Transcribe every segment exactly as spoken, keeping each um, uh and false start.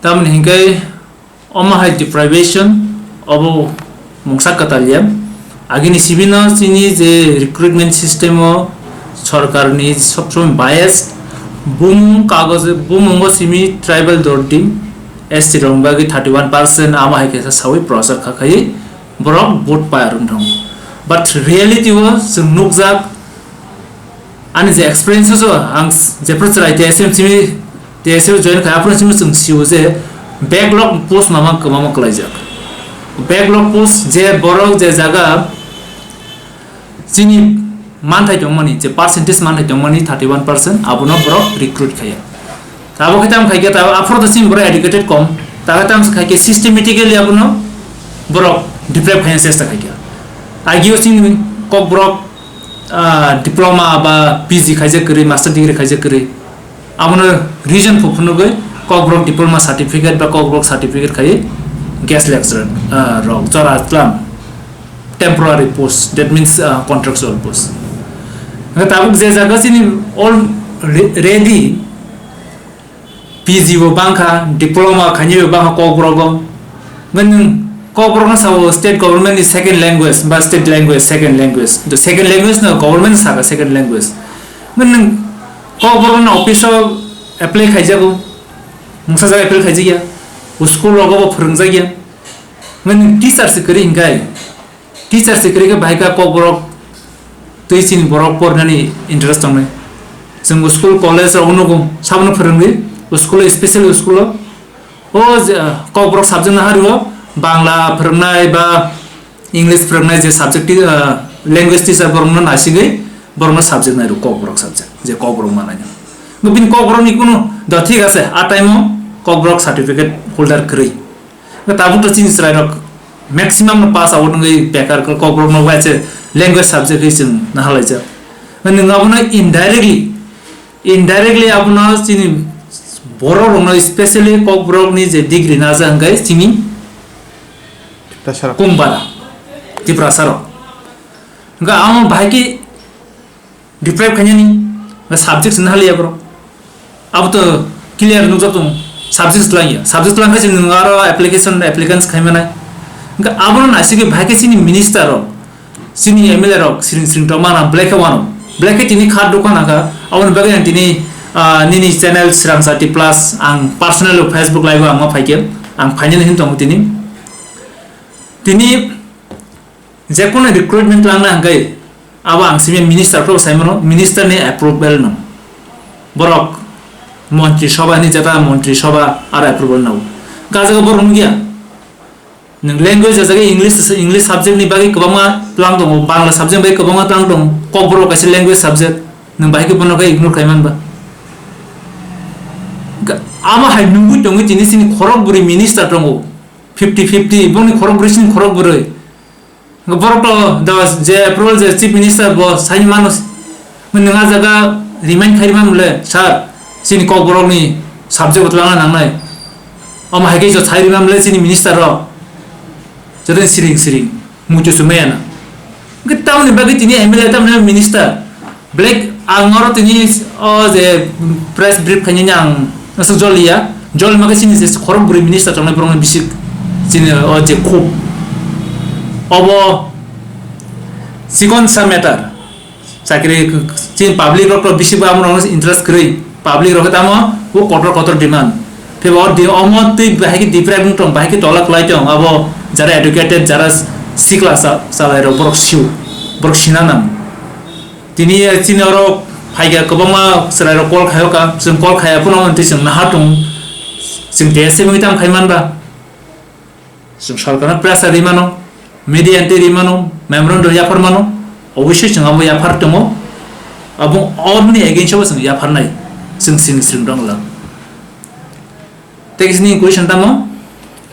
Tamoni hinkhe omo hai deprivation obo mungsa kwtal ya. Agini simi no chini je recruitment system o sorkar ni sob somoi bias, bumung kagoje bumungo simi tribal dordi S T rok bagwi thirty one percent amo hai kaisa sawi prochar kha khai borok vote pai rwng thang. But reality o chwng nukjak, ani je experiences o ang jephru chwrai T S M simi T S M join khai aphuru simi chwng sio je backlog post mama kwbangma kwlaijak. Backlog post je borok je jaga chini manthai tongmani, je percentage manthai tongmani thirty one percent, abono borok recruit khaiya. Abo khe tamo khaikhe, abo aphuru to chini borok educated kom, ta khe tamo khaikhe systematically abono borok deprive khaina chesta khaikhe. Agio chini Kokborok, ah, diploma ba P G khaijak kwrwi, master degree khaijak kwrwi, abono reason phu phunugwi Kokborok diploma certificate ba Kokborok certificate khai guest lecturer, ah, rok jora tlam temporary post, that means, ah, contractual post. Hwnkhe tabuk je jaga chini already P G bo bangkha, diploma khainai bo bangkha Kokborok o. Hwnkhe nwng Kokborok no sabo state government ni second language ba state language, second language. The second language no government saka second language. Hwnkhe nwng Kokborok no office o apply khaijago, mungsa jaga apply khaijakya, school rogo bo phwrwngjakya. Hwnkhe nwng teacher se kwrwi hinkhai, teacher se kwrwi khe bahai kha Kokborok twi chini borok pornani interest tongnai. Chwng school, college rok nugo, sabono phwrwngwi, school, specially school o, o je, Kokborok subject no hario, Bangla phwrwngnai ba English phwrwngnai je subject ti-, ah, language teacher borokno nasigwi borokno subject nairo Kokborok subject, je Kokborok manai no. Bini Kokborokni kunu do thik ase, a time o Kokborok certificate holder kwrwi. Tabuk to chini chwrairok maximum no pass out wngwi bekar kok-, Kokborok no waise language subject hi chwng nahalaijak. Nwng abono indirectly, indirectly abono chini borok rokno specially Kokborok ni je degree naja hwnkhe chini Tiprasa rok. Kumbara, Tiprasa rok. Hwnkhe amo bahai khe deprive khainani, ba subject se nahaliya borok. Abo to clear nukjak tongo, subject twlangya. Subject twlang khe chwng aro application, applicants khai manai. Hwnkhe abono naisingwi bahai khe chini minister rok, chini M L A rok siring siring tongma na belai khe wano. Belai khe tini kha dukha nangkha. Aboni bagwi ang tini, ah, nini channel Srangchati Plus ang personal Facebook live o ang ma phaikhe, ang phainani hin tongo tini. Tini Jekunu recruitment langna hwnkhe abo ang simi minister phuru saimano, minister ni approval no. Borok montri sabha ni jeta montri sabha aro approval no. Gajaga borok nugya. Nwng language jaga English, English subject ni bagwi kwbangma tlang tongo, Bangla subject bai kwbangma tlang tongo, Kokborok kaisa language subject. Nwng bahai khe bono khe ignore khai manba. Ga-, amo hai nungwi tongwi tini sini khorok bwrwi minister tongo. Fifty fifty, boni khorok bwrwi sini khorok bwrwi. Borok to do je approval je chief minister bo saini mano, nwng a jaga remind khai mano le, sir, chini Kokborok ni subject bo twlangna nangnai. Omo hai khe jo sai rwmani le chini minister rok. Joto ni siring siring, muitu chumaya na. Hwnkhe tamoni bagwi tini M L A tamoni minister. Black, ang oro tini o je press brief khainani ang aswk joliya, jolima khe chini je khorok bwrwi minister tongnai borokni bisik chini o je khub. Obo chikon sa matter. Chakri chini public rok to bisik ba amrok interest kwrwi. Public rok tamo bo kotor kotor demand. Phiba o di-, omo twi bahai khe deprive wng tong, bahai khe tola kwlai tong, abo jara educated, jara sikla sa-, salai rok borok siu, borok sina nang. Tini chini oro phaikha kwbangma chwrairok call khaio ka, chwng call khaiya phano twi chwng naha tongo, chwng T S M wngwi tamo khai manba. Chwng sorkarno pressure ri mano, media twi ri mano, memorandum yaphar mano, obviously chwng abo yaphar tongo, abo oboni against o chwng yapharnai, chwng sini sini dong lang. Tei kisa nini question tamo?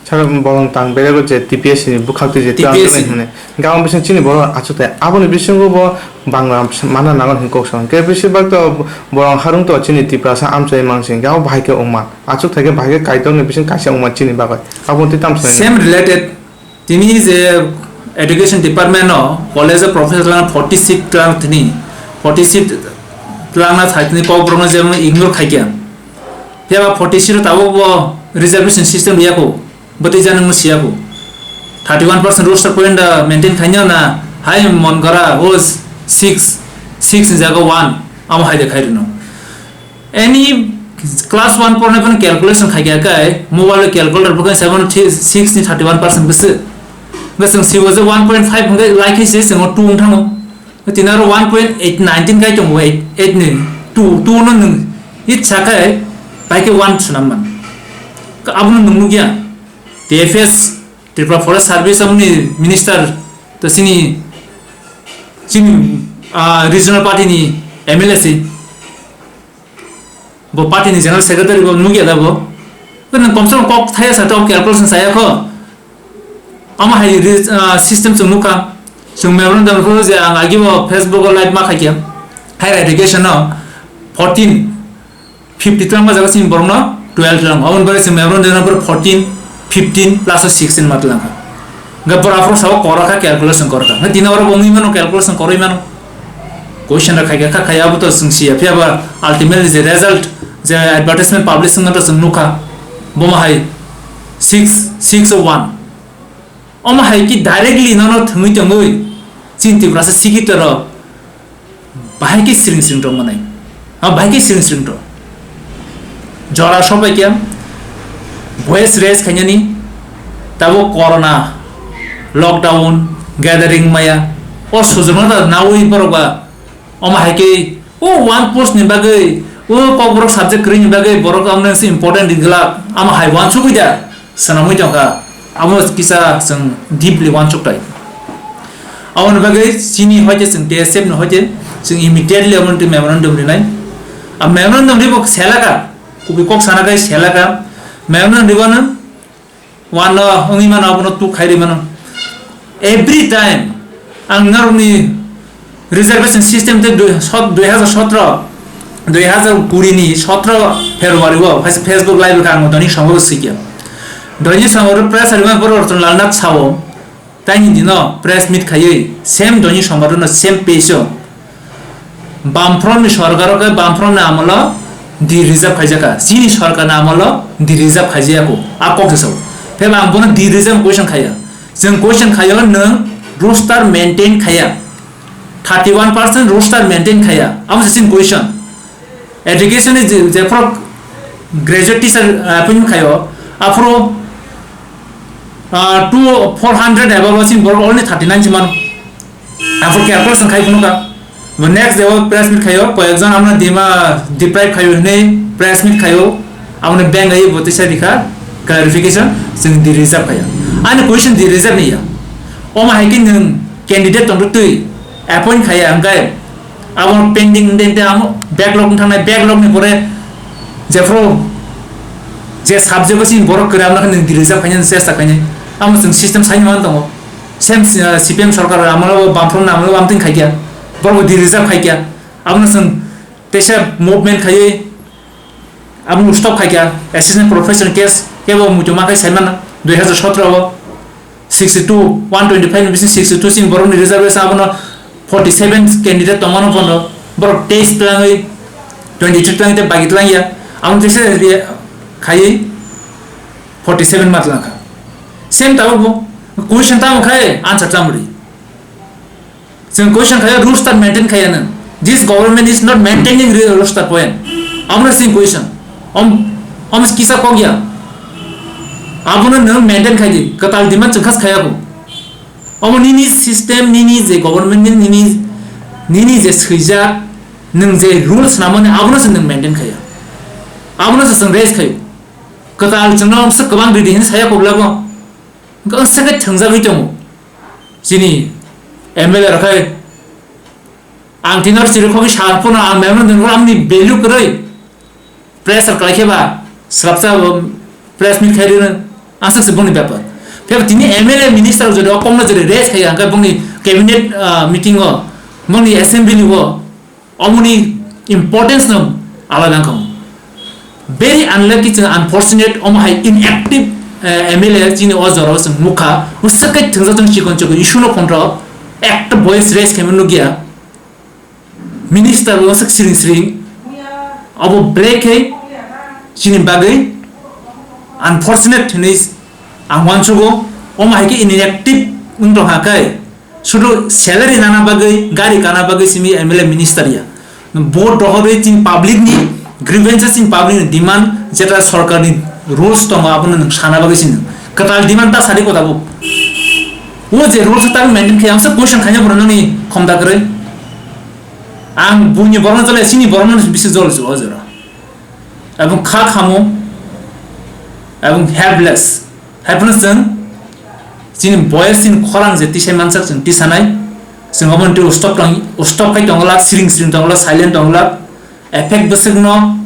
Sir, bolong tang berego je T P S C ni bukhak twi je T P S C. Twang hwnwi. Gabang bising chini borok achuk tai. Aboni bisingo bo Bangla mana nango hin kok song. Ke bisi bak to borong harung to chini Tiprasa amchai mansing. Gabang bahai ke ongma. Achuk thai ke bahai ke Kaitor ni bising kaisa ongma chini bagwi. Abo twi tam swnai. Same related. Tini je education department no college o professor lang forty seat lang tini. Forty seat lang na thai tini kok borok no je ignore khai kya. Phiya ba forty seat tabuk bo reservation system riyako, bwtwi janwngno siyako. Thirty one percent roster point da maintain khaina na hai mon gora o six, six ni jaga one amo hai de khai rino. Any class one pornai phano calculation khai kha kai mobile calculator bukan seven six ni thirty one percent bwswk. Bwswk sibo je one point five hwnkhe lai khe se chwng two wng thango. Tini aro one point eight nineteen kai tongo, eight, eight ni two, two no nwng it sakai pai khe one swnam man. Abono nwng nukya. T F S, Tripura Forest Service amoni minister to sini, sini, ah, regional party ni M L A si. Bo party ni general secretary bo nukya da bo. Ko nang komse kom kok thaya sa to calculation saya ko. Ama hai re-, ah, system sung nukha. Sung memorandum ko je ang agi bo Facebook o live ma khaikya. Higher education no fourteen fifty twelve ma jaga sini borok no twelve lang. Amon bare sung memorandum no fourteen, fifteen plus sixteen ma tlang. Ga bora afro sa ko ra kha calculation kor kha. Ngai dina oro bo ngi mano calculation koroi mano. Question rok khaikha kha khaya abo to chwng siya, phiya ba ultimately je result, je advertisement publish wngna to chwng nukha, bomo hai six, six one. Omo hai ki directly nono thwngwi tongwi chini Tiprasa sikito rok bahai ki siring siring tong manai. Ha, bahai ki siring siring tong. Jora sopai khe voice raise khainani, tabo corona, lockdown, gathering maya, o sujokno ta nawi borok ba, omo hai khe o one post ni bagwi, o kokborok subject kwrwi ni bagwi borok amno se important ringlak, amo hai wansugwi da. Swnamwi tongkha, abo kisa chwng deeply wansuktai. Aboni bagwi chini hoite chwng T S F ni hoite chwng immediately aboni twi memorandum rinai. A memorandum ribo selaka, kubui kok sana kai selaka. Memorandum ribo no wano wngwi mano, abono tuk khai ri mano. Every time ang narokni reservation system tei dui, sot-, dui hajar sotro, dui hajar kuri ni sotro February o hai Facebook live kha ang doni songo sikya. Doni songo press rima borok rwchun lalnat sao, taini dino press meet khaiwi same doni songo no same page o. Bamfront ni sorkar o khe Bamfront ni amolo di reserve khaijaka, chini sorkar ni amolo di reserve khaijaya ko, a kok se sao. Pheba ang bono di reserve question khaya. Chwng question khayo nwng roster maintain khaya. Thirty one percent roster maintain khaya. Amo se chini question. Education ni je, jephru graduate teacher, ah, appointment khayo, aphru, ah, two, four hundred above sini borok only thirty nine si mano. Aphru calculation khai phunukha. Bo next day o press meet khayo, koyekjon amno dima deprive khayo hinwi press meet khayo. Amoni bank ai bo tisa rikha clarification, chwng di reserve khaya. Ani question di reserve niya. Omo hai khe nwng candidate tongtwi appoint khaya, hwnkhe abo pending wngde, wngde amo backlog wng thangnai, backlog ni pore jephru je subject o chini borok kwrwi, abo no khe nwng di reserve khainani chesta khainai. Amo chwng system saimano tongo. Same, uh, C P M sorkar amalo, Bamfront amalo amtwing khaikya. Borok di reserve khaikya. Abono chwng teisa movement khaiwi abono stop khaikya. Assistant professor case kebo muitu ma khai saimana dui hajar sotro o sixty two, one twenty five ni bising sixty two sing borokni reservation abono forty seven candidate tongmano bono borok teis twlangwi twenty two twlangwi tei bagi twlangya. Abono teisa khaiwi forty seven ma twlangkha. Same tabuk bo question tamo khai answer tamri. Chwng question khaya, roster maintain khaya nang. This government is not maintaining re-, roster point. Amra sing question. Om, om kisa kok ya. Abono nang maintain khai di. Katal demand chwng khas khaya ko. Omo nini system, nini je government ni nini, nini je swijak, nang je rules namani abono se nang maintain khaya. Abono se chwng raise khayo. Katal chwngno se kwbang ridi hin saya ko blago. Ang se ke thangjagwi tongo. Chini M L A rok hai ang tini oro chiri khogwi sa phano ang memorandum rok amni value kwrwi pressure kwlai khe ba swrapsa bo press meet khai rwno aswk se bongni bepar. Phiya tini M L A minister jodi o kokno jodi raise khai ang khe bongni cabinet, ah, meeting o, bongni assembly o, omoni importance no alada wngkha. Very unlucky, chwng unfortunate, omo hai inactive, eh, M L A chini o jorao chwng nukha. Uswk kai thwngjak chwng chikon chikon issue no phonro ekta voice raise khaima nukya. Minister bo uswk siring siring. Abo black hai chini bagwi unfortunate hinwi ang uansugo. Omo hai khe inactive wng tongkha khe, sudu salary nana bagwi, gari kana bagwi simi M L A minister ya. Vote rohorwi chini public ni grievances, chini public ni demand, jeta sorkar ni rules tongo, abono nwng sana bagwi sini kwtal demand ta sadi kota bo. O je rules ta maintain khe ang sa question khaina borok nani khomda kwrwi. Ang buini borok jole, chini borok nani bisi jol se o jora. Abong kha khamo, abong helpless. Hai phano chwng chini boyes, chini khorang je tisai mansak chwng tisanai. Chwng obo twi stop tong, stop khai tongla, siring siring tongla, silent tongla. Effect bwswkno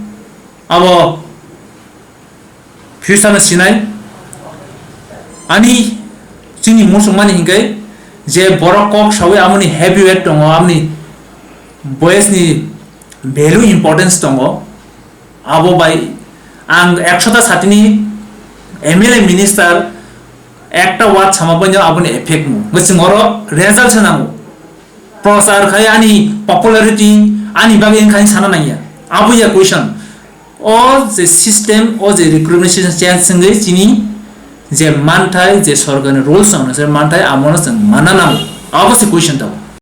abo future no sinai. Ani chini muchungmani hinkhe je borok kok sawi amoni heavy weight tongo, amoni boyes ni value importance tongo. Abo bai ang ekshota satini M L A minister ekta word sama bai no aboni effect mu. Chwng oro result se nango. Prochar khai ani popularity, ani bagwi wngkha ani sana nangya. Abo ya question. O je system, o je recognition change wngwi chini je manthai, je sorkarni rules tongo, se manthai amono chwng manna nango. Abo se question tongo.